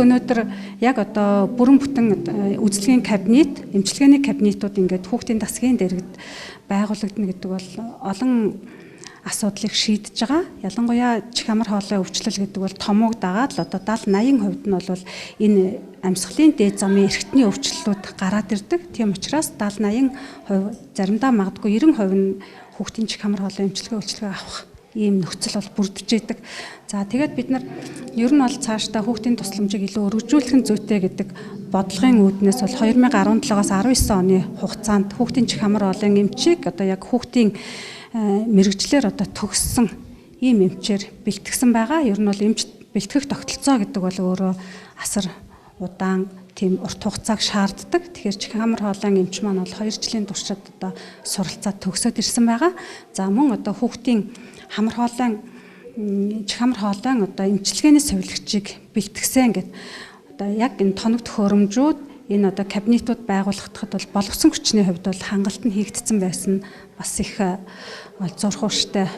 Өнөөдөр яг одоо бүрэн бүтэн үйлчилгээний кабинет, эмчилгээний кабинетууд ингээд хүүхдийн дасгийн дэргэд байгуулагдана гэдэг бол олон асуудлыг шийдэж байгаа. Ялангуяа чих амар хоолой өвчлөл гэдэг бол томууг дагаад л одоо 70 80% нь бол энэ амьсгалын дээд замын эрхтний өвчлөлүүд гараад ирдэг. Тийм учраас 70 80%, заримдаа магадгүй 90% нь хүүхдийн чих амар хоолой эмчилгээ үйлчилгээ авах ийм нөхцөл бол бүрдэж идэг. За, тэгээд бид нар ер нь бол цаашдаа хүүхдийн тусламжийг илүү өргөжүүлэх нь зүйтэй гэдэг бодлогын үүднээс бол 2017-оос 19 оны хугацаанд хүүхдийн чих амар хоолойн эмчийг одоо яг хүүхдийн мэргэжлээр одоо төгссөн ийм эмчээр бэлтгэсэн байгаа. Ер нь бол эмч бэлтгэх тогтолцоо гэдэг бол өөрөө асар удаан, тийм урт хугацааг шаарддаг. Тэгэхээр чих амар хоолойн эмч маань бол 2 жилийн туршид одоо суралцаад төгсөөд ирсэн байгаа. За, мөн одоо хүүхдийн хамар хоолойн, чих амар хоолойн одоо эмчилгээний сувилагчийг бэлтгэсэн гэд одоо яг энэ тоног төхөөрөмжүүд, энэ одоо кабинетууд байгуулахдад бол боловсон хүчний хувьд бол хангалт нь хийгдсэн байсан бас их зурхууштай.